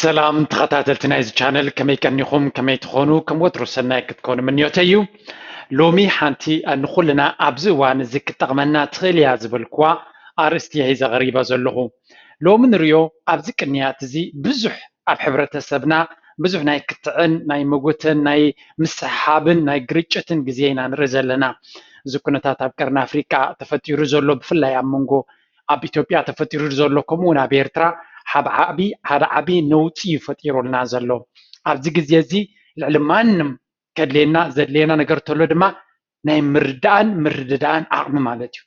ሰላም ተኸታተልቲ ናይዚ ቻነል፣ ከመይ ቀኒኹም? ከመይ ትኾኑ? ከም ወትሩ ሰናይ ክትኮኑ ምንዮተይ እዩ። ሎሚ ሓንቲ ንኹልና ኣብዚ እዋን እዚ ክትጠቕመና ትኽእል እያ ዝበልኩዋ ኣርእስቲ እየ ሒዘ ቀሪበ ዘለኹ። ሎሚ ንሪኦ ኣብዚ ቅንያት እዚ ብዙሕ ኣብ ሕብረተሰብና ብዙሕ ናይ ክትዕን ናይ ምጉትን ናይ ምስሕሓብን ናይ ግርጭትን ግዜ ኢና ንርኢ ዘለና። እዚ ኩነታት ኣብ ቀርኒ ኣፍሪቃ ተፈጢሩ ዘሎ ብፍላይ ኣብ መንጎ ኣብ ኢትዮጵያ ተፈጢሩ ዘሎ ከምኡ እውን ኣብ ኤርትራ ሓደ ዓቢ ሓደ ዓቢ ነውጺ እዩ ፈጢሩልና ዘሎ። ኣብዚ ግዜ እዚ ልዕሊ ማንም ከድልየና ዘድልየና ነገር ተሎ ድማ ናይ ምርዳእን ምርድዳእን ዓቕሚ ማለት እዩ።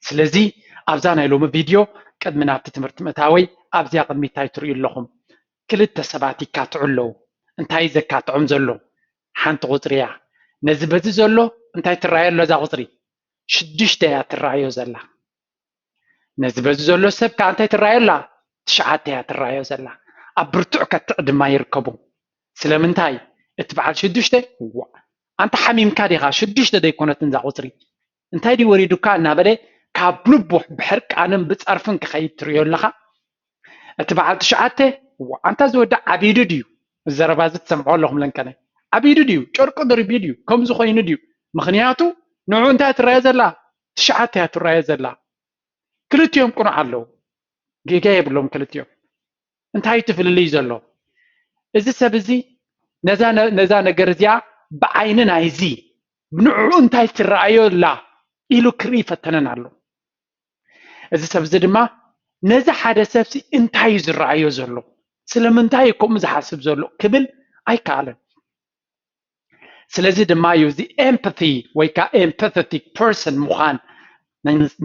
ስለዚ ኣብዛ ናይ ሎሚ ቪድዮ ቅድሚ ናብቲ ትምህርቲ ምእታወይ ኣብዚኣ ቅድሚ እንታይ ትርእዩ ኣለኹም? ክልተ ሰባት ይካትዑ ኣለዉ። እንታይ እዩ ዘካትዖም ዘሎ? ሓንቲ ቁፅሪ እያ። ነዚ በዚ ዘሎ እንታይ ትረኣዮ ኣሎ እዛ ቁፅሪ? ሽዱሽተ እያ ትረኣዮ ዘላ። ነዚ በዚ ዘሎ ሰብ ከዓ እንታይ ትረኣዮ ኣላ? ትሽዓተ እያ ትረኣዮ ዘላ። ኣብ ብርቱዕ ከትዕ ድማ ይርከቡ። ስለምንታይ? እቲ በዓል ሽዱሽተ ዋ ኣንታ ሓሚምካ ዲኻ? ሽዱሽተ ዘይኮነትን እዛ ቁፅሪ እንታይ ድዩ ወሪዱካ እናበለ ካብ ልቡ ብሕርቃንን ብፀርፍን ክኸይድ ትርእዮ ኣለኻ። እቲ በዓል ትሽዓተ ዋ ኣንታ ዝወዲ ዓቢዱ ድዩ? ዘረባ እዚ ትሰምዖ ኣለኹም ለንቀነ ዓቢዱ ድዩ? ጨርቁ ደርብዩ ድዩ? ከምዚ ኮይኑ ድዩ? ምኽንያቱ ንዑ እንታይ ትረኣዮ ዘላ? ትሽዓተ እያ ትረኣዮ ዘላ። ክልቲኦም ቅኑዕ ኣለዉ። ጌጋ የብሎም ክልቲኦም። እንታይ እቲ ፍልልይ ዘሎ? እዚ ሰብ እዚ ነዛ ነ- ነዛ ነገር እዚኣ ብዓይኒ ናይዚ ንዕኡ እንታይ ትረኣዮ ኣላ ኢሉ ክርኢ ይፈተነን ኣሎ። እዚ ሰብ እዚ ድማ ነዚ ሓደ ሰብሲ እንታይ እዩ ዝረኣዮ ዘሎ? ስለምንታይ እዩ ከምኡ ዝሓስብ ዘሎ ክብል ኣይከኣለን። ስለዚ ድማ እዩ እዚ empathy ወይ ከዓ empathetic person ምዃን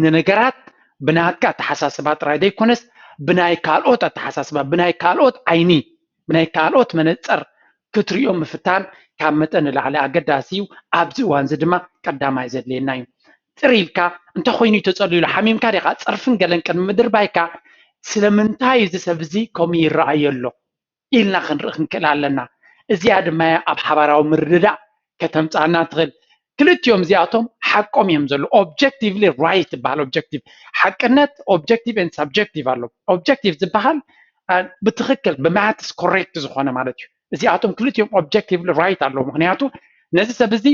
ንነገራት ብናትካ ኣተሓሳስባ ጥራይ ዘይኮነስ ብናይ ካልኦት ኣተሓሳስባ ብናይ ካልኦት ዓይኒ ብናይ ካልኦት መነፀር ክትሪኦ ምፍታን ካብ መጠን ንላዕሊ ኣገዳሲ እዩ። ኣብዚ እዋን እዚ ድማ ቀዳማይ ዘድልየና እዩ። ጥር ኢልካ እንተኮይኑ ተፀሊሉ ሓሚምካ ዲኻ ፀርፍን ገለን ቅድሚ ምድርባይካ ስለምንታይ እዚ ሰብ እዚ ከምኡ ይረኣዮ ኣሎ ኢልና ክንርኢ ክንክእል ኣለና። እዚኣ ድማ እያ ኣብ ሓባራዊ ምርድዳእ ከተምፅኣና ትኽእል። ክልቲኦም እዚኣቶም ሓቆም እዮም ዘሎ። Objectively right ዝበሃል objective ሓቅነት objective and subjective ኣሎ። Objective ዝበሃል ብትኽክል ብማትስ correct ዝኾነ ማለት እዩ። እዚኣቶም ክልቲኦም objectively right ኣለዉ። ምኽንያቱ ነዚ ሰብ እዚ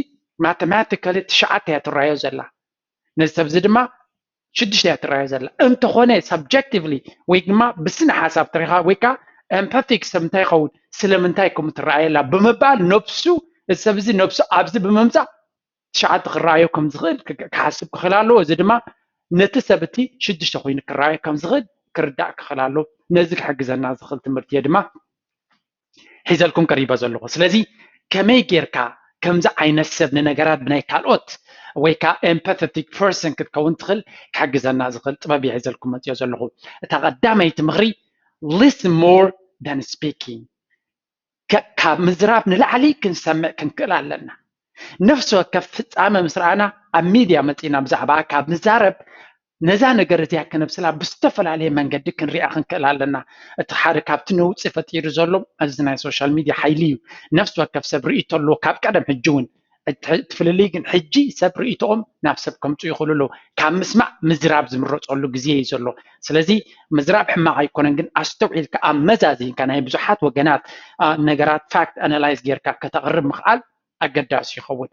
mathematically ትሽዓተ እያ ትረኣዮ ዘላ። ነዚ ሰብ እዚ ድማ ሽዱሽተ እያ ትረኣዮ ዘላ። እንተኾነ subjectively ወይ ድማ ብስነ ሓሳብ ተሪኻ ወይ ከዓ empathic ሰብ እንታይ ይኸውን ስለምንታይ ከምኡ ትረኣየላ ብምባል ነብሱ እዚ ሰብ እዚ ነብሱ ኣብዚ ብምምፃእ ትሽዓተ ክረኣዮ ከም ዝኽእል ክሓስብ ክኽእል ኣለዎ። እዚ ድማ ነቲ ሰብ እቲ ሽዱሽተ ኮይኑ ክረኣዮ ከም ዝኽእል ክርዳእ ክኽእል ኣለዎ። ነዚ ክሕግዘና ዝኽእል ትምህርቲ እየ ድማ ሒዘልኩም ቀሪበ ዘለኹ። ስለዚ ከመይ ጌርካ ከምዚ ዓይነት ሰብ ንነገራት ብናይ ካልኦት ወይ ከዓ empathetic person ክትከውን ትኽእል ክሕግዘና ዝኽእል ጥበብ እየ ሒዘልኩም መፅዮ ዘለኹ። እታ ቀዳመይቲ ምኽሪ listen more than speaking። ካብ ምዝራብ ንላዕሊ ክንሰምዕ ክንክእል ኣለና። ነፍሲ ወከፍ ፍፃመ ምስ ረኣና ኣብ ሚድያ መፂና ብዛዕባ ካብ ንዛረብ ነዛ ነገር እዚኣ ከነብስላ ብዝተፈላለየ መንገዲ ክንሪኣ ክንክእል ኣለና። እቲ ሓደ ካብቲ ነውፂ ፈጢሩ ዘሎ እዚ ናይ ሶሻል ሚድያ ሓይሊ እዩ። ነፍሲ ወከፍ ሰብ ርእይቶ ኣለዎ ካብ ቀደም ሕጂ እውን። እቲ ፍልልይ ግን ሕጂ ሰብ ርእይቶኦም ናብ ሰብ ከምፁ ይኽእሉ ኣለዉ። ካብ ምስማዕ ምዝራብ ዝምረፀሉ ግዜ እዩ ዘሎ። ስለዚ ምዝራብ ሕማቕ ኣይኮነን፣ ግን ኣስተውዒልካ ኣመዛዚንካ ናይ ብዙሓት ወገናት ነገራት fact analyze ጌርካ ከተቕርብ ምኽኣል ኣገዳሲ ይኸውን።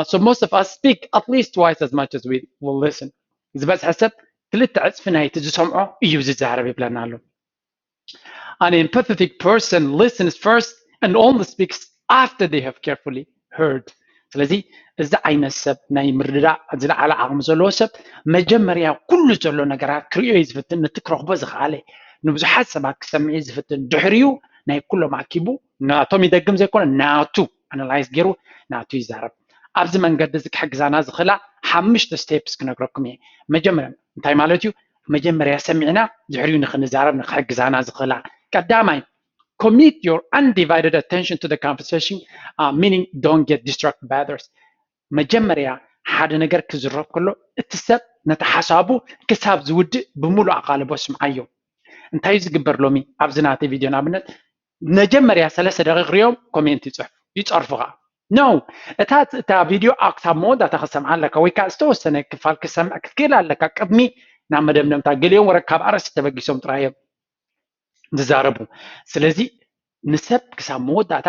So most of us speak at least twice as much as we will listen. ዝበዝሐ ሰብ ክልተ ዕፅፊ ናይቲ ዝሰምዖ እዩ ዝዛረብ ይብለና ኣሎ። An empathetic person listens first and only speaks after they have carefully heard. ስለዚ እዚ ዓይነት ሰብ ናይ ምርድዳእ ዝለዓለ ዓቕሚ ዘለዎ ሰብ መጀመርያ ኩሉ ዘሎ ነገራት ክርእዮ እዩ ዝፍትን፣ ነቲ ክረኽቦ ዝኸኣለ ንብዙሓት ሰባት ክሰምዕ እዩ ዝፍትን። ድሕሪኡ ናይ ኩሎም ኣኪቡ ናቶም ይደግም ዘይኮነ ናቱ ኣናላይዝ ገይሩ ናቱ ይዛረብ። ኣብዚ መንገዲ እዚ ክሕግዛና ዝኽእላ ሓሙሽተ ስቴፕስ ክነግረኩም እየ። መጀመርያ እንታይ ማለት እዩ? መጀመርያ ሰሚዕና ድሕሪኡ ንክንዛረብ ንክሕግዛና ዝኽእላ። ቀዳማይ commit your undivided attention to the conversation, meaning don't get distracted by others. መጀመርያ ሓደ ነገር ክዝረብ ከሎ እቲ ሰብ ነቲ ሓሳቡ ክሳብ ዝውድእ ብምሉእ ኣቓልቦ ስምዓዮ። እንታይ እዩ ዝግበር ሎሚ ኣብዚ ናተይ ቪድዮ ንኣብነት መጀመርያ ሰለስተ ደቂቕ ሪኦም ኮሜንት ይፅሕፉ ይፀርፉኻ ነው። እታ እታ ቪድዮ ክሳብ መወዳእታ ክሰምዓ ኣለካ ወይ ከዓ ዝተወሰነ ክፋል ክሰምዕ ክትክእል ኣለካ ቅድሚ ናብ መደምደምታ። ገሊኦም ወረ ካብ ኣርእስቲ ተበጊሶም ጥራይ እዮም። ዝዛረቡ። ስለዚ ንሰብ ክሳብ መወዳእታ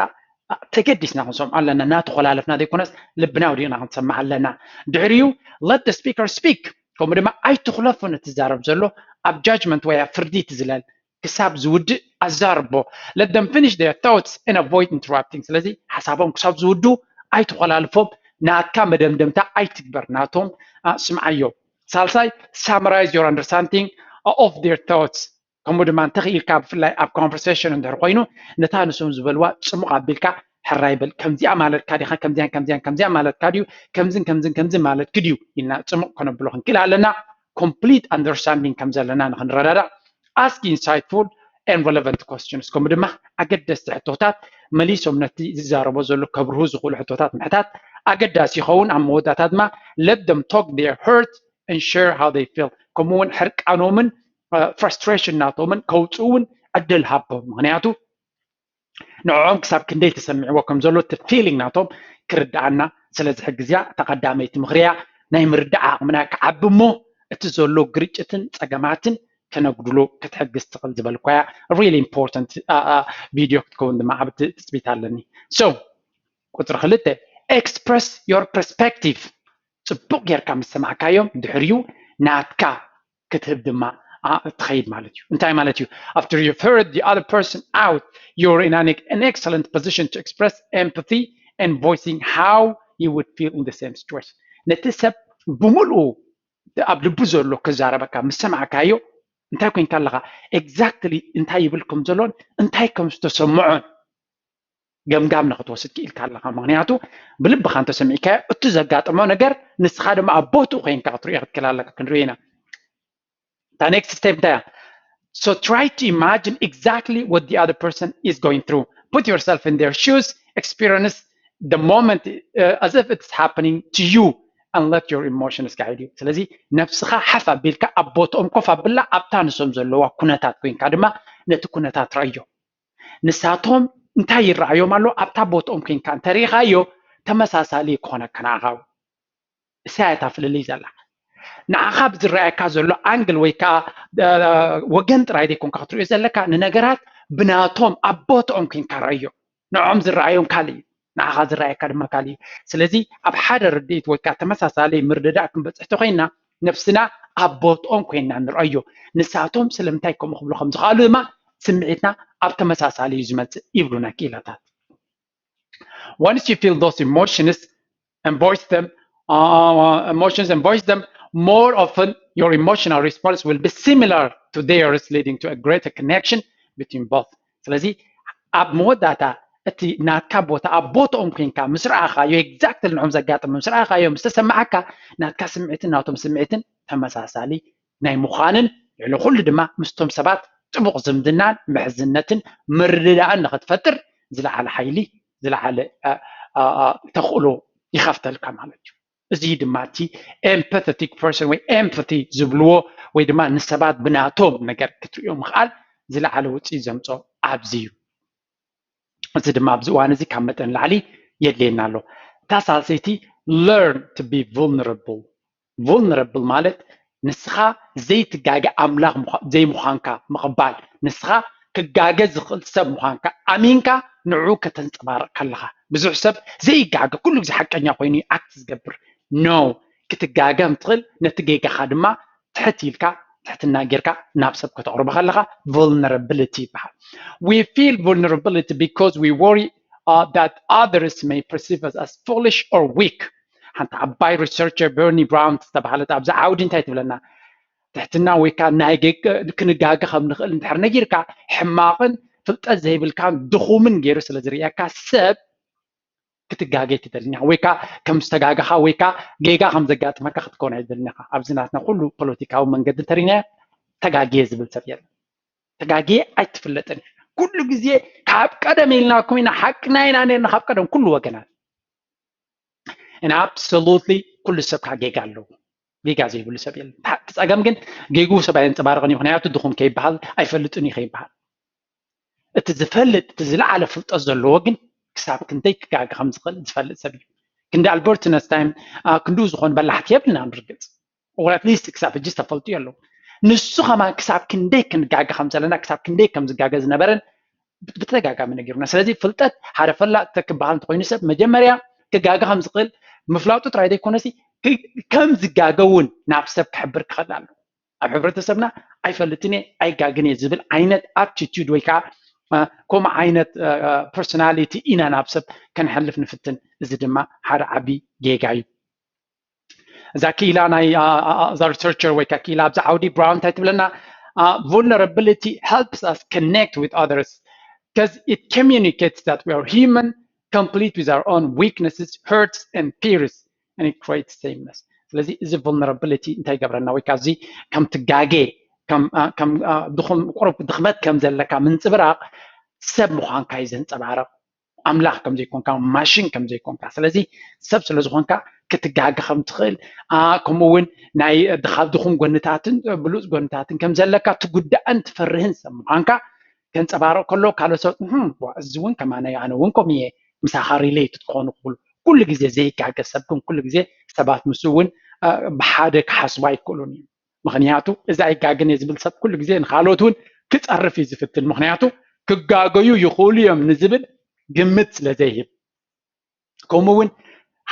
ተገዲስና ክንሰምዖ ኣለና። እናተኾላለፍና ዘይኮነስ ልብና ወዲቕና ክንሰምዕ ኣለና። ድሕሪኡ let the speaker speak፣ ከምኡ ድማ ኣይትኹለፉ ነቲ ዝዛረብ ዘሎ። ኣብ judgment ወይ ኣብ ፍርዲ ትዝለል ክሳብ ዝውድእ ኣዛርቦ። Let them finish their thoughts and avoid interrupting። ስለዚ ሓሳቦም ክሳብ ዝውዱ ኣይትኾላልፎም። ናትካ መደምደምታ ኣይትግበር፣ ናቶም ስምዓዮ። ሳልሳይ summarize your understanding of their thoughts። ከምኡ ድማ እንተኽኢልካ ብፍላይ ኣብ conversation እንድሕር ኮይኑ ነታ ንሶም ዝበልዋ ጽሙቕ ኣቢልካ ሕራይ በል። ከምዚኣ ማለትካ ዲኻ? ከምዚያን ከምዚያን ከምዚያ ማለትካ ድዩ? ከምዝን ከምዝን ከምዝን ማለትኪ ድዩ? ኢልና ጽሙቕ ከነብሎ ክንክእል ኣለና። Complete understanding ከም ዘለና ንክንረዳዳእ ask insightful and relevant questions። ከምኡ ድማ ኣገደስቲ ሕቶታት መሊሶም ነቲ ዝዛረቦ ዘሎ ከብርሁ ዝኽእሉ ሕቶታት ምሕታት ኣገዳሲ ይኸውን። ኣብ መወዳእታ ድማ let them talk their hurt and share how they feel። ከምኡ እውን ሕርቃኖምን frustration ናቶምን ከውፅኡ እውን ዕድል ሃቦም። ምክንያቱ ንዕኦም ክሳብ ክንደይ ተሰሚዕዎ ከም ዘሎ እቲ feeling ናቶም ክርድኣና ስለ ዝሕግዝያ እታ ቀዳመይቲ ምኽርያ ናይ ምርዳእ ዓቕምና ክዓቢ እሞ እቲ ዘሎ ግርጭትን ፀገማትን ከነጉድሎ ክትሕግዝ ትኽእል ዝበልኳያ really important video ክትከውን ድማ ዓቢ ትፅቢት ኣለኒ። So ቁፅሪ ክልተ express your perspective። ፅቡቕ ጌርካ ምስ ሰማዕካዮም ድሕሪኡ ናትካ ክትህብ ድማ ትኸይድ ማለት እዩ። እንታይ ማለት እዩ? After you've heard the other person out, you're in an, an excellent position to express empathy and voicing how you would feel in the same situation. ነቲ ሰብ ብምልኡ ኣብ ልቡ ዘሎ ክዛረበካ ምስ ሰማዕካዮ እንታይ ኮንካ ኣለኻ? Exactly እንታይ ይብል ከም ዘሎን እንታይ ከም ዝተሰምዖን ገምጋም ንክትወስድ ክኢልካ ኣለኻ። ምክንያቱ ብልብኻ እንተሰሚዕካዮ እቲ ዘጋጠሞ ነገር ንስኻ ድማ ኣብ ቦትኡ ኮይንካ ክትሪኦ ክትክእል ኣለካ። ክንሪኦ ኢና። እታ next step እንታይ እያ? So try to imagine exactly what the other person is going through. Put yourself in their shoes, experience the moment uh, as if it's happening to you and let your emotions guide you. ስለዚ ነብስኻ ሓፍ ኣቢልካ ኣብ ቦትኦም ኮፍ ኣብላ ኣብታ ንሶም ዘለዋ ኩነታት ኮይንካ ድማ ነቲ ኩነታት ረኣዮ። ንሳቶም እንታይ ይረኣዮም ኣሎ ኣብታ ቦትኦም ኮይንካ እንተሪኢኻዮ ተመሳሳሊ ክኾነካ ንዓኻ። እሳ እያ እታ ፍልልይ ዘላ። ንዓኻ ብዝረኣየካ ዘሎ ኣንግል ወይ ከዓ ወገን ጥራይ ዘይኮንካ ክትሪኦ ዘለካ ንነገራት ብናቶም ኣብ ቦትኦም ኮይንካ ረኣዮ። ንዕኦም ዝረኣዮም ካልእ እዩ፣ ንዓኻ ዝረኣየካ ድማ ካልእ እዩ። ስለዚ ኣብ ሓደ ርድኢት ወይ ከዓ ተመሳሳሊ ምርድዳእ ክንበፅሕ ተኮይንና ነብስና ኣብ ቦትኦም ኮይንና ንረኣዮ። ንሳቶም ስለምንታይ ከምኡ ክብሉ ከም ዝኽኣሉ ድማ ስምዒትና ኣብ ተመሳሳሊ እዩ ዝመፅእ ይብሉና ክኢላታት። Once you feel those emotions and voice them, uh, emotions and voice them, more often your emotional response will be similar to theirs, leading to a greater connection between both. ስለዚ ኣብ መወዳእታ እቲ ናትካ ቦታ ኣብ ቦታኦም ኮይንካ ምስ ረኣኻዮ፣ exactly ንዕኦም ዘጋጠመ ምስ ረኣኻዮ፣ ምስ ተሰማዓካ፣ ናትካ ስምዒትን ናቶም ስምዒትን ተመሳሳሊ ናይ ምዃንን ልዕሊ ኩሉ ድማ ምስቶም ሰባት ጥቡቕ ዝምድናን ምሕዝነትን ምርድዳእን ንኽትፈጥር ዝለዓለ ሓይሊ ዝለዓለ ተኽእሎ ይኸፍተልካ ማለት እዩ። እዚ ድማ እቲ empathetic person ወይ empathy ዝብልዎ ወይ ድማ ንሰባት ብናቶም ነገር ክትሪኦ ምኽኣል ዝለዓለ ውፅኢት ዘምፅኦ ኣብዚ እዩ። እዚ ድማ ኣብዚ እዋን እዚ ካብ መጠን ላዕሊ የድልየና ኣሎ። እታ ሳልሰይቲ learn to be vulnerable። vulnerable ማለት ንስኻ ዘይትጋገ ኣምላኽ ዘይምዃንካ ምቕባል፣ ንስኻ ክጋገ ዝኽእል ሰብ ምዃንካ ኣሚንካ ንዕኡ ከተንፀባርቕ ከለኻ። ብዙሕ ሰብ ዘይጋገ ኩሉ ግዜ ሓቀኛ ኮይኑ እዩ ኣክት ዝገብር። No፣ ክትጋገ ምትኽእል ነቲ ጌጋኻ ድማ ትሕት ኢልካ ትሕትና ጌርካ ናብ ሰብ ከተቕርቦ ከለኻ vulnerability ይበሃል። We feel vulnerability because we worry uh, that others may perceive us as foolish or weak። ሓንቲ ዓባይ researcher Brené Brown ዝተባሃለት ኣብዚ ዓውዲ እንታይ ትብለና? ትሕትና ወይ ከዓ ናይ ክንጋገ ከም ንኽእል እንድሕር ነጊርካ ሕማቕን ፍልጠት ዘይብልካን ድኹምን ገይሩ ስለ ዝርእየካ ሰብ ክትጋገ ኣይትደልን ኢኻ ወይ ከዓ ከም ዝተጋገኻ ወይ ከዓ ጌጋ ከም ዘጋጥመካ ክትከውን ኣይትደልን ኢኻ። ኣብዚ ናትና ኩሉ ፖለቲካዊ መንገዲ እንተሪእናዮ ተጋግየ ዝብል ሰብ የለን። ተጋግየ ኣይትፍለጥን። ኩሉ ግዜ ካብ ቀደም ኢልናኩም ኢና፣ ሓቅና ኢና ነርና ካብ ቀደም ኩሉ ወገናት። And absolutely ኩሉ ሰብ ከዓ ጌጋ ኣለዎ። ጌጋ ዘይብሉ ሰብ የለን። እቲ ፀገም ግን ጌግኡ ሰብ ኣየንፀባርቕን እዩ። ምክንያቱ ድኹም ከይበሃል ኣይፈልጥን እዩ ከይበሃል። እቲ ዝፈልጥ እቲ ዝለዓለ ፍልጠት ዘለዎ ግን ክሳብ ክንደይ ክጋገ ከም ዝኽእል ዝፈልጥ ሰብ እዩ። ክንዲ ኣልበርት ነስታይን ክንድኡ ዝኾኑ በላሕቲ የብልናን ብርግፅ። Or at least ክሳብ ሕጂ ዝተፈልጡ የለዉ። ንሱ ከማን ክሳብ ክንደይ ክንጋገ ከም ዘለና፣ ክሳብ ክንደይ ከም ዝጋገ ዝነበረን ብተደጋጋሚ ነጊሩና። ስለዚ ፍልጠት ሓደ ፈላጥ ክበሃል እንተኮይኑ ሰብ መጀመርያ ክጋገ ከም ዝኽእል ምፍላጡ ጥራይ ዘይኮነሲ ከም ዝጋገ እውን ናብ ሰብ ክሕብር ክኽእል ኣሎ። ኣብ ሕብረተሰብና ኣይፈልጥን እየ ኣይጋግን እየ ዝብል ዓይነት ኣፕቲቱድ ወይ ከዓ ከምኡ ዓይነት ፐርሶናሊቲ ኢና ናብ ሰብ ከነሕልፍ ንፍትን። እዚ ድማ ሓደ ዓቢ ጌጋ እዩ። እዛ ክኢላ ናይ እዛ ሪሰርቸር ወይ ከዓ ክኢላ ኣብዚ ዓውዲ ብራውን እንታይ ትብለና? Vulnerability helps us connect with others because it communicates that we are human, complete with our own weaknesses, hurts and fears, and it creates sameness. ስለዚ እዚ vulnerability እንታይ ይገብረና? ወይ ከዓ እዚ ከም ትጋጌ ከም ድኹም ቁሩብ ድኽመት ከም ዘለካ ምንፅብራቕ ሰብ ምዃንካ እዩ ዘንፀባርቕ። ኣምላኽ ከም ዘይኮንካ፣ ማሽን ከም ዘይኮንካ። ስለዚ ሰብ ስለ ዝኾንካ ክትጋገ ከም ትኽእል፣ ከምኡ እውን ናይ ካብ ድኹም ጎንታትን ብሉፅ ጎንታትን ከም ዘለካ ትጉዳእን ትፈርህን ሰብ ምዃንካ ከንፀባርቕ ከሎ ካልኦት ሰባት እዚ እውን ከማና ኣነ እውን ከምኡ እየ ምሳኻ ሪሌት ትኾኑ ክብሉ። ኩሉ ግዜ ዘይጋገ ሰብ ግን ኩሉ ግዜ ሰባት ምስ እውን ብሓደ ክሓስቡ ኣይክእሉን እዮም። ምኽንያቱ እዚ ኣይጋግን እየ ዝብል ሰብ ኩሉ ግዜ ንካልኦት እውን ክፀርፍ እዩ ዝፍትን። ምኽንያቱ ክጋገዩ ይኽእሉ እዮም ንዝብል ግምት ስለ ዘይህብ። ከምኡ እውን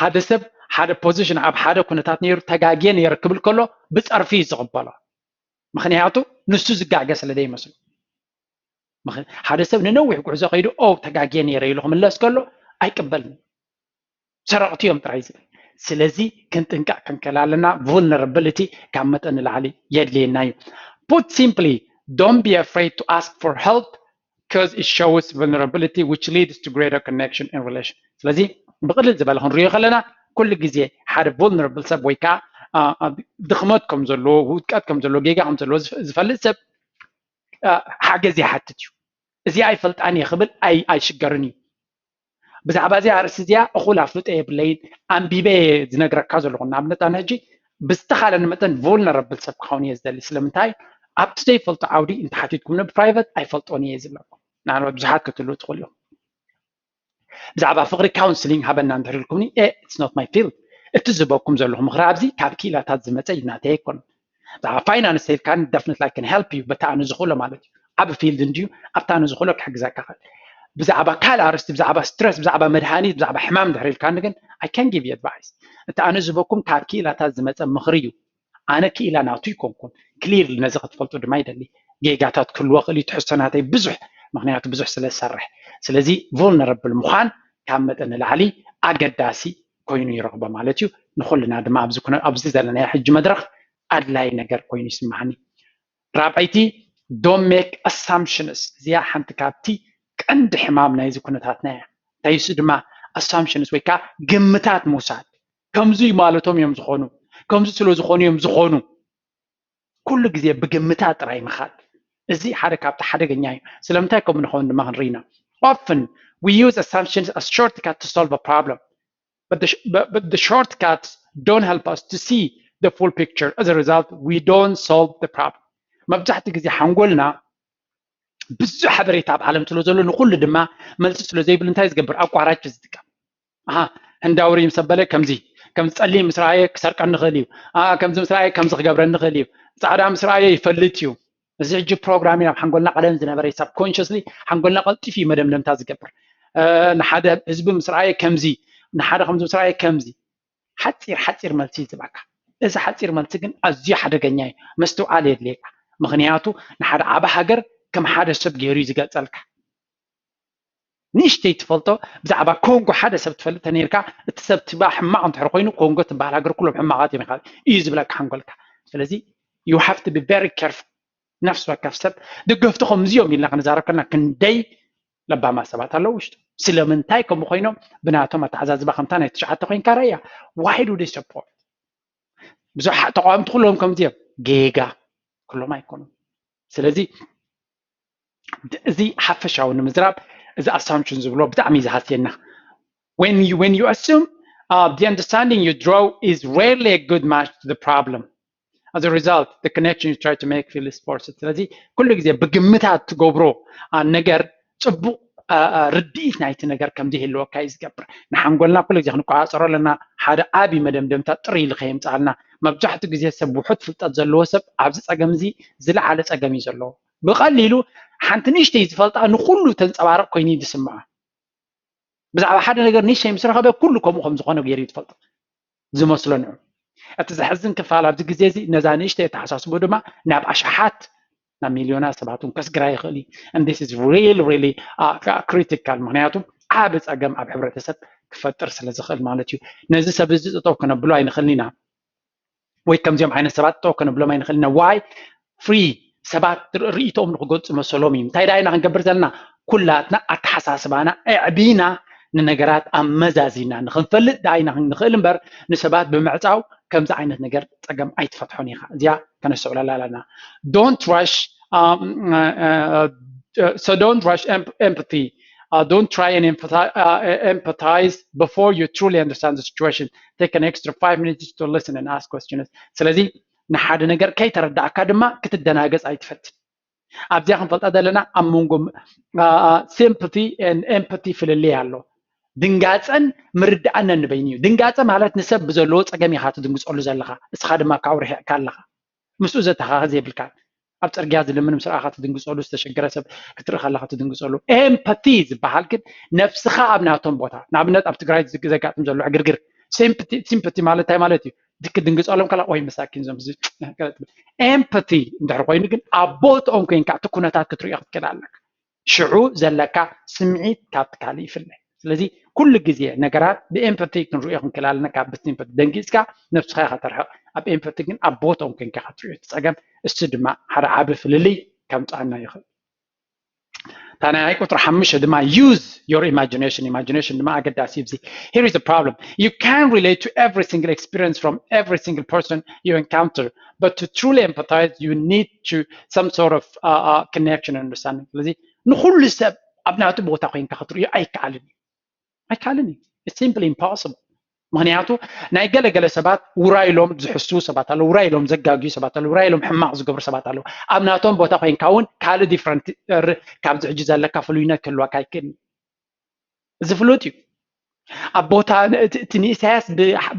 ሓደ ሰብ ሓደ ፖዚሽን ኣብ ሓደ ኩነታት ነይሩ ተጋግየ ነይረ ክብል ከሎ ብፀርፊ እዩ ዝቕበሎ። ምኽንያቱ ንሱ ዝጋገ ስለ ዘይመስሉ። ሓደ ሰብ ንነዊሕ ጉዕዞ ከይዱ ኦ ተጋግየ ነይረ ኢሉ ክምለስ ከሎ ኣይቅበልን። ሰረቕቲ እዮም ጥራይ ዝብል። ስለዚ ክንጥንቀቕ ክንክእል ኣለና። vulnerability ካብ መጠን ንላዕሊ የድልየና እዩ። Put simply, don't be afraid to ask for help because it shows vulnerability which leads to greater connection and relation. ስለዚ ብቕልል ዝበለ ክንሪኦ ከለና ኩሉ ግዜ ሓደ vulnerable ሰብ ወይ ከዓ ድኽመት ከም ዘለዎ፣ ውድቀት ከም ዘለዎ፣ ጌጋ ከም ዘለዎ ዝፈልጥ ሰብ ሓገዝ ይሓትት እዩ። እዚ ኣይፈልጣን እየ ክብል ኣይሽገርን እዩ። ብዛዕባ እዚኣ ኣርእስቲ እዚኣ እኹል ኣፍልጦ የብለይን፣ ኣንቢበ እየ ዝነግረካ ዘለኹ። ንኣብነት ኣነ ሕጂ ብዝተኻለኒ መጠን vulnerable ሰብ ክኸውን እየ ዝደሊ። ስለምንታይ ኣብቲ ዘይፈልጦ ዓውዲ እንተሓቲትኩምኒ ብፕራይቨት ኣይፈልጦን እየ ዝብለኩም። ምናልባት ብዙሓት ክትህልዉ ትኽእሉ እዮም። ብዛዕባ ፍቕሪ ካውንስሊንግ ሃበና እንድሕር ኢልኩምኒ it's not my field። እቲ ዝህበኩም ዘለኹ ምኽሪ ኣብዚ ካብ ክኢላታት ዝመፀ እዩ፣ ናተይ ኣይኮነን። ብዛዕባ ፋይናንስ ተልካኒ definitely I can help you በቲ ኣነ ዝኽእሎ ማለት እዩ። ዓቢ ፊልድ እንድዩ ኣብቲ ኣነ ዝኽእሎ ክሕግዘካ እኽእል። ብዛዕባ ካልእ ኣርእስቲ ብዛዕባ ስትረስ ብዛዕባ መድሃኒት ብዛዕባ ሕማም እንድሕር ኢልካኒ ግን I can give you advice። እቲ ኣነ ዝህበኩም ካብ ክኢላታት ዝመፀ ምኽሪ እዩ። ኣነ ክኢላ ናቱ ይኮንኩን ክሊር ነዚ ክትፈልጡ ድማ ይደሊ። ጌጋታት ክህልዎ ክእል እዩ ትሕዝቶ ናተይ ብዙሕ ምክንያቱ ብዙሕ ስለ ዝሰርሕ። ስለዚ vulnerable ምዃን ካብ መጠን ንላዕሊ ኣገዳሲ ኮይኑ ይረኽቦ ማለት እዩ። ንኩልና ድማ ኣብዚ ኩነ ኣብዚ ዘለናዮ ሕጂ መድረኽ ኣድላይ ነገር ኮይኑ ይስምዓኒ። ራብዐይቲ don't make assumptions። እዚኣ ሓንቲ ካብቲ ቀንዲ ሕማም ናይዚ ኩነታትና እያ። እንታይ እሱ ድማ assumptions ወይ ከዓ ግምታት ምውሳድ። ከምዚ ማለቶም እዮም ዝኾኑ፣ ከምዚ ስለ ዝኾኑ እዮም ዝኾኑ። ኩሉ ግዜ ብግምታት ጥራይ ምኻድ እዚ ሓደ ካብቲ ሓደገኛ እዩ። ስለምንታይ ከምኡ ንኸውን ድማ ክንርኢ ኢና። Often we use assumptions as shortcut to solve a problem, but the, but the shortcuts don't help us to see the full picture. As a result, we don't solve the problem. መብዛሕትኡ ግዜ ሓንጎልና ብዙሕ ሓበሬታ ኣብ ዓለም ስለ ዘሎ ንኩሉ ድማ መልሲ ስለ ዘይብሉ እንታይ ዝገብር? ኣቋራጭ ዝጥቀም። ኣሃ ህንዳዊ ርኢም ሰበለ ከምዚ ከምዚ ጸሊም ምስ ረኣየ ክሰርቀኒ ይኽእል እዩ። ኣሃ ከምዚ ምስ ረኣየ ከምዚ ክገብረኒ ይኽእል እዩ። ጻዕዳ ምስ ረኣየ ይፈልጥ እዩ። እዚ ሕጂ ፕሮግራሚንግ ኣብ ሓንጎልና ቀደም ዝነበረ እዩ። ሳብኮንሽስሊ ሓንጎልና ቀልጢፉ እዩ መደምደምታ ዝገብር። ንሓደ ህዝቢ ምስ ረኣየ ከምዚ፣ ንሓደ ከምዚ ምስ ረኣየ ከምዚ። ሓፂር ሓፂር መልሲ እዩ ዝህበካ። እዚ ሓፂር መልሲ ግን ኣዝዩ ሓደገኛ እዩ። ምስትውዓል የድልየካ። ምኽንያቱ ንሓደ ዓቢ ሃገር ከም ሓደ ሰብ ገይሩ እዩ ዝገልፀልካ። ንእሽተይ ትፈልጦ ብዛዕባ ኮንጎ ሓደ ሰብ ትፈልጥ ተነይርካ እቲ ሰብ ትባ ሕማቕ እንድሕር ኮይኑ ኮንጎ ትበሃል ሃገር ኩሎም ሕማቓት እዮም ኢኻ እዩ ዝብለካ ሓንጎልካ። ስለዚ you have to be very careful። ነፍሲ ወከፍ ሰብ ደገፍቲ ከምዚ እዮም ኢልና ክንዛረብ ከለና ክንደይ ለባማት ሰባት ኣለዉ ውሽጡ። ስለምንታይ ከምኡ ኮይኖም ብናቶም ኣተሓዛዝባ ከምታ ናይ ትሽዓተ ኮይንካ ረእያ። Why do they support? ብዙሓት ተቃወምቲ ኩሎም ከምዚ እዮም። ጌጋ ኩሎም ኣይኮኑን። ስለዚ እዚ ሓፈሻዊ ንምዝራብ እዚ ኣሳምፕሽን ዝብሎ ብጣዕሚ እዩ ዝሃስየና። When you, when you assume, uh, the understanding you draw is rarely a good match to the problem. As a result, the connection you try to make feels forced. ስለዚ ኩሉ ግዜ ብግምታት ትገብሮ ነገር ፅቡቕ ርድኢት ናይቲ ነገር ከም ዘይህልወካ እዩ ዝገብር። ንሓንጎልና ኩሉ ግዜ ክንቆፃፀሮ ኣለና። ሓደ ዓብዪ መደምደምታ ጥር ኢሉ ከየምፅኣልና። መብዛሕትኡ ግዜ ሰብ ውሑድ ፍልጠት ዘለዎ ሰብ ኣብዚ ፀገም እዚ ዝለዓለ ፀገም እዩ ዘለዎ። ብቐሊሉ ሓንቲ ንእሽተይ ዝፈልጣ ንኩሉ ተንፀባርቕ ኮይኑ እዩ ዝስምዖ። ብዛዕባ ሓደ ነገር ንእሽተይ ምስ ረኸበ ኩሉ ከምኡ ከም ዝኾነ ገይሩ እዩ ዝፈልጦ ዝመስሎ ንዑ። እቲ ዘሕዝን ክፋል ኣብዚ ግዜ እዚ ነዛ ንእሽተይ ኣተሓሳስቦ ድማ ናብ ኣሽሓት ናብ ሚልዮናት ሰባት እውን ከስግራ ይኽእል እዩ። And this is really really critical፣ ምክንያቱ ዓቢ ጸገም ኣብ ሕብረተሰብ ክፈጥር ስለ ዝኽእል ማለት እዩ። ነዚ ሰብ እዚ ጠጠው ከነብሎ ኣይንኽእልን ኢና። ወይ ከምዚኦም ዓይነት ሰባት ጠው ከነብሎም ኣይንኽእልን ኢና። Why? Free ሰባት ርእይቶኦም ንክገልፁ መሰሎም እዩ። እንታይ ደኣ ኢና ክንገብር ዘለና? ኩላትና ኣተሓሳስባና ኣዕቢና ንነገራት ኣመዛዚና ንክንፈልጥ ደኣ ኢና ንኽእል እምበር ንሰባት ብምዕፃው ከምዚ ዓይነት ነገር ፀገም ኣይትፈትሖን ኢኻ። እዚኣ ከነስተውዕለላ ኣለና። Don't rush um, uh, uh, so don't rush empathy. Uh, don't try and empathize, uh, empathize before you truly understand the situation. Take an extra five minutes to listen and ask questions. ስለዚ ንሓደ ነገር ከይተረዳእካ ድማ ክትደናገፅ ኣይትፈትን። ኣብዚኣ ክንፈልጣ ዘለና ኣብ መንጎ sympathy and empathy ፍልልይ ኣሎ። ድንጋፀን ምርዳእነን ንበይኑ እዩ። ድንጋፀ ማለት ንሰብ ብዘለዎ ፀገም ኢኻ ትድንግፀሉ ዘለኻ፣ እስኻ ድማ ካብኡ ርሒቕካ ኣለኻ። ምስኡ ዘተኻኸ ዘይብልካ ኣብ ፅርግያ ዝልምን ምስ ረኣኻ ትድንግፀሉ፣ ዝተሸገረ ሰብ ክትርኢ ከለኻ ትድንግፀሉ። Empathy ዝበሃል ግን ነብስኻ ኣብ ናቶም ቦታ፣ ንኣብነት ኣብ ትግራይ ዘጋጥም ዘሎ ዕግርግር sympathy ማለት እንታይ ማለት እዩ? ክትድንግፀሎም ከላ ወይ መሳኪን ዞም empathy እንድሕር ኮይኑ ግን ኣብ ቦትኦም ኮይንካ እቲ ኩነታት ክትሪኦ ክትክእል ኣለካ። ሽዑ ዘለካ ስምዒት ካብቲ ካልእ ይፍለ። ስለዚ ኩሉ ግዜ ነገራት ብ empathy ክንሪኦ ክንክእል ኣለና። ካብ ብ sympathy ደንጊፅካ ነብስኻ ኢኻ ተርሕቕ። ኣብ empathy ግን ኣብ ቦትኦም ኮይንካ ክትሪኦ እቲ ፀገም። እሱ ድማ ሓደ ዓቢ ፍልልይ ከምፅኣና ይኽእል። ታናይ ቁፅሪ ሓሙሽተ ድማ use your imagination። Imagination ድማ ኣገዳሲ እዩ። Here is the problem. You can relate to every single experience from every single person you encounter, but to truly empathize you need to some sort of uh, uh, connection and understanding. ስለዚ ንኩሉ ሰብ ኣብ ናቱ ቦታ ኮይንካ ክትርእዮ ኣይከኣልን እዩ። ኣይከኣልን እዩ። It's simply impossible። ምክንያቱ ናይ ገለገለ ሰባት ውራይ ኢሎም ዝሕስዉ ሰባት ኣለዉ፣ ውራይ ኢሎም ዘጋግዩ ሰባት ኣለዉ፣ ውራይ ኢሎም ሕማቕ ዝገብሩ ሰባት ኣለዉ። ኣብ ናቶም ቦታ ኮይንካ እውን ካልእ different ካብዚ ሕጂ ዘለካ ፍሉይነት ክህልወካ ኣይክእልን እዩ። እዚ ፍሉጥ እዩ። ኣብ ቦታ እቲ ንኢሳያስ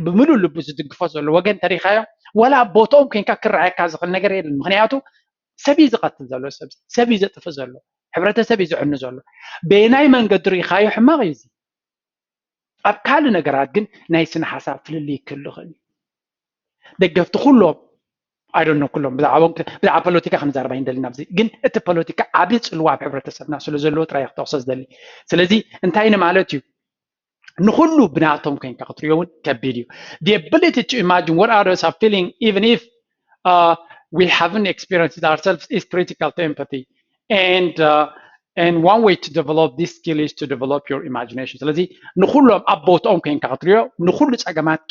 ብምሉእ ልቡ ዝድግፎ ዘሎ ወገን ተሪኻዮ፣ ወላ ኣብ ቦታኦም ኮይንካ ክረኣየካ ዝኽእል ነገር የለን። ምክንያቱ ሰብ እዩ ዝቐትል ዘሎ፣ ሰብ ሰብ እዩ ዘጥፍእ ዘሎ፣ ሕብረተሰብ እዩ ዝዕኑ ዘሎ። በየናይ መንገዲ ርኢኻዮ ሕማቕ እዩ እዚ። ኣብ ካልእ ነገራት ግን ናይ ስነ ሓሳብ ፍልልይ ክህሉ ይኽእል እዩ። ደገፍቲ ኩሎም ኣይደኖ ኩሎም ብዛዕባ ፖለቲካ ክንዛረብ ኣይንደልን ኣብዚ። ግን እቲ ፖለቲካ ዓቢ ጽልዋ ኣብ ሕብረተሰብና ስለ ዘለዎ ጥራይ ክጠቕሶ ዝደሊ። ስለዚ እንታይ ንማለት እዩ? ንኹሉ ብናቶም ኮይንካ ክትሪኦ እውን ከቢድ እዩ። The ability to imagine what others are feeling even if uh, we haven't experienced it ourselves is critical to empathy. And uh, and one way to develop this skill is to develop your imagination. ስለዚ ንኹሎም ኣብ ቦትኦም ኮይንካ ክትሪኦ ንኹሉ ፀገማት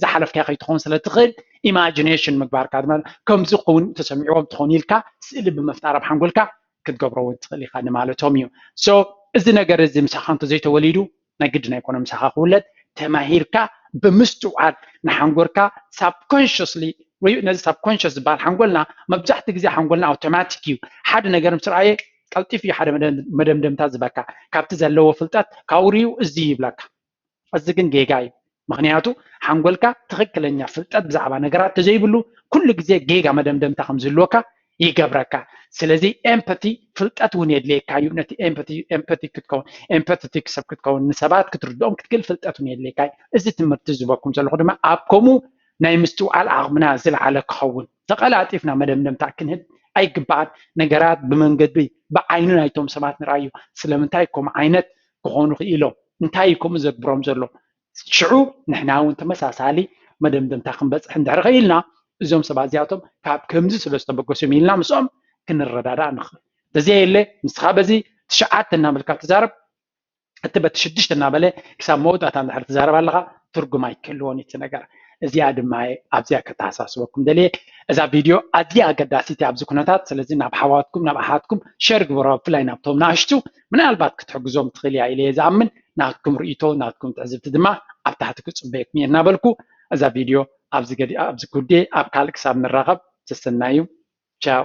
ዝሓለፍካዮ ከይትኸውን ስለ ትኽእል imagination ምግባርካ ድማ ከምዚ ክኸውን ተሰሚዕዎም ትኾን ኢልካ ስእሊ ብምፍጣር ኣብ ሓንጎልካ ክትገብሮ እውን ትኽእል ኢኻ ንማለቶም እዩ። So እዚ ነገር እዚ ምሳኻ እንተዘይተወሊዱ ናይ ግድን ኣይኮነ ምሳኻ ክውለድ። ተማሂርካ ብምስትውዓል ንሓንጎልካ subconsciously ወይ ነዚ subconscious ዝበሃል ሓንጎልና መብዛሕትኡ ግዜ ሓንጎልና automatic እዩ። ሓደ ነገር ምስ ረኣየ ቀልጢፉ እዩ ሓደ መደምደምታ ዝበካ። ካብቲ ዘለዎ ፍልጠት ካብኡ ርኡ እዚ ይብለካ። እዚ ግን ጌጋ እዩ። ምክንያቱ ሓንጎልካ ትኽክለኛ ፍልጠት ብዛዕባ ነገራት ተዘይብሉ ኩሉ ግዜ ጌጋ መደምደምታ ከም ዝህልወካ ይገብረካ። ስለዚ empathy ፍልጠት እውን የድልየካ እዩ። ነቲ empathy empathy ክትከውን empathetic ሰብ ክትከውን ንሰባት ክትርድኦም ክትክእል ፍልጠት እውን የድልየካ እዩ። እዚ ትምህርቲ ዝበኩም ዘለኹ ድማ ኣብ ከምኡ ናይ ምስትውዓል ዓቕምና ዝለዓለ ክኸውን ተቐላጢፍና መደምደምታ ክንህብ ኣይግባኣን። ነገራት ብመንገዲ ብዓይኒ ናይቶም ሰባት ንርኣዩ። ስለምንታይ ከምኡ ዓይነት ክኾኑ ክኢሎም? እንታይ እዩ ከምኡ ዘግብሮም ዘሎ? ሽዑ ንሕና እውን ተመሳሳሊ መደምደምታ ክንበፅሕ እንድሕር ኽኢልና እዞም ሰባት እዚኣቶም ካብ ከምዚ ስለ ዝተበገሱ እዮም ኢልና ምስኦም ክንረዳዳእ ንኽእል። ተዘየለ ንስኻ በዚ ትሽዓተ እናበልካ ትዛረብ፣ እቲ በቲ ሽዱሽተ እናበለ ክሳብ መወዳእታ እንድሕር ትዛረብ ኣለኻ ትርጉም ኣይክህልዎን እቲ ነገር። እዚኣ ድማ ኣብዚኣ ከተሓሳስበኩም ደልየ። እዛ ቪድዮ ኣዝያ ኣገዳሲት እያ ኣብዚ ኩነታት። ስለዚ ናብ ሓዋትኩም ናብ ኣሓትኩም ሸር ግበሮ፣ ብፍላይ ናብቶም ንኣሽቱ ምናልባት ክትሕግዞም ትኽእል እያ ኢለ እየ ዝኣምን። ናትኩም ርእይቶ ናትኩም ትዕዝብቲ ድማ ኣብ ታሕቲ ክጽበየኩም እየ እናበልኩ እዛ ቪድዮ ኣብዚ ገዲ ኣብዚ ኩዴ ኣብ ካልእ ክሳብ ንራኸብ ሰሰናዩ። ቻው።